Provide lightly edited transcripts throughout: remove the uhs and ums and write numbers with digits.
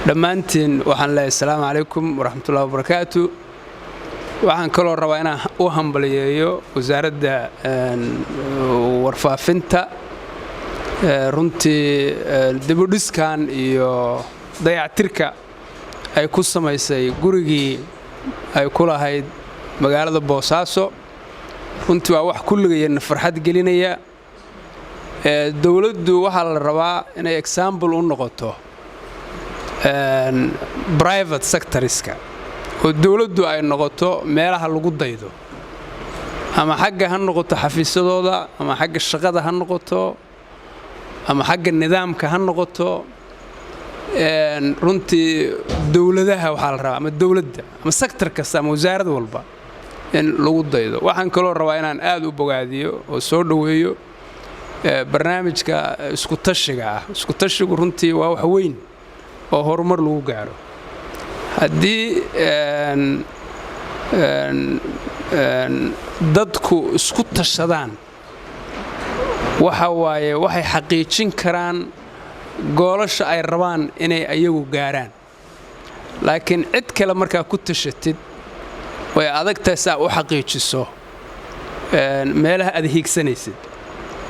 Dhammaantiin waxaan leeyahay asalaamu calaykum waraxmatullahi wabarakaatu. Waxaan kaloo rabaa inaan u hambaliyeeyo Wasaaradda Warfaafinta. Runtii dibudhiskan iyo dayactirka ay ku samaysay gurigii ay ku lahayd magaalada Boosaaso runtii waa wax kulligayana farxad gelinaya. Dowladdu waxaa la rabaa inay example u noqoto private sectorska, oo dowladdu ay noqoto meelaha lagu daydo, ama xagga ha noqoto xafiisyadooda, ama xagga shaqada ha noqoto, ama xagga nidaamka ha noqoto. Runtii dowladaha waxaa la rabaa, ama dowladda ama sector kasta ama wasaarad walba, in lagu daydo. Waxaan kaloo rabaa inaan aad u bogaadiyo oo soo dhoweeyo barnaamijka isku tashiga ah. Isku tashigu runtii waa wax weyn oo horumar lagu gaaro. Haddii dadku isku tashadaan, waxa waaye waxay xaqiijin karaan goolasha ay rabaan inay ayagu gaaraan. Laakiin cid kale markaa ku tashatid, way adagtahay saa u xaqiijiso meelaha aad hiigsanaysid.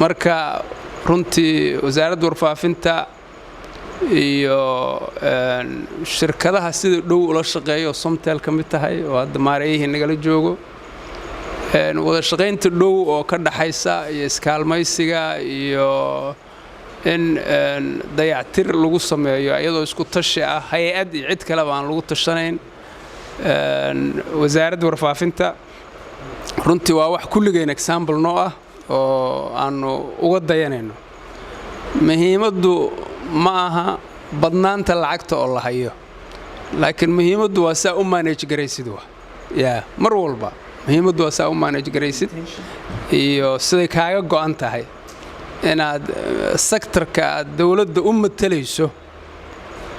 Marka runtii Wasaaradda Warfaafinta iyo shirkadaha sida dhow ula shaqeeya, oo Somtel ka mid tahay, oo hadda maareeyihii nagala joogo, wada shaqaynta dhow oo ka dhaxaysa iyo iskaalmaysiga iyo in dayactir lagu sameeyo iyadoo isku tashi ah, hay-ad iyo cid kaleba aan lagu tashanayn Wasaaradda Warfaafinta, runtii waa wax kulligeen example noo ah oo aannu uga dayanayno. Muhiimaddu ma aha badnaanta lacagta oo la hayo, laakiin muhiimaddu waa saa u manage garaysid. Wa yaa mar walba muhiimaddu waa saa u manage garaysid iyo siday kaaga go'an tahay inaad sectorka aad dowladda u matalayso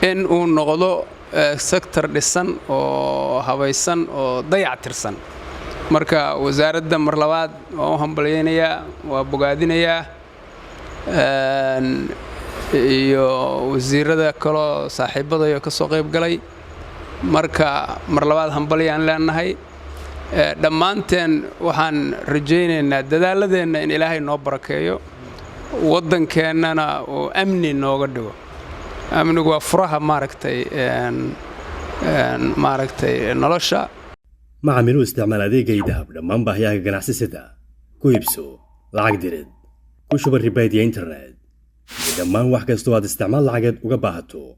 in uu noqdo sector dhisan oo habaysan oo dayactirsan. Marka wasaaradda mar labaad waan u hambalyaynayaa, waa bogaadinayaa, iyo wasiirada kaloo saaxiibadayo ka soo qayb galay. Marka mar labaad hambalyaan leenahay dhammaanteen. Waxaan rajaynaynaa dadaaladeenna in Ilaahay noo barakeeyo, waddankeennana uu amni nooga dhigo. Amnigu waa furaha maaragtay nolosha. Macamiil, u isticmaal adeegga eDahab dhammaan baahiyaha ganacsi, sida ku iibso, lacag dirid, ku shuba prepaid iyo internet, iyo dhammaan wax kastoo aad isticmaal lacageed uga baahato.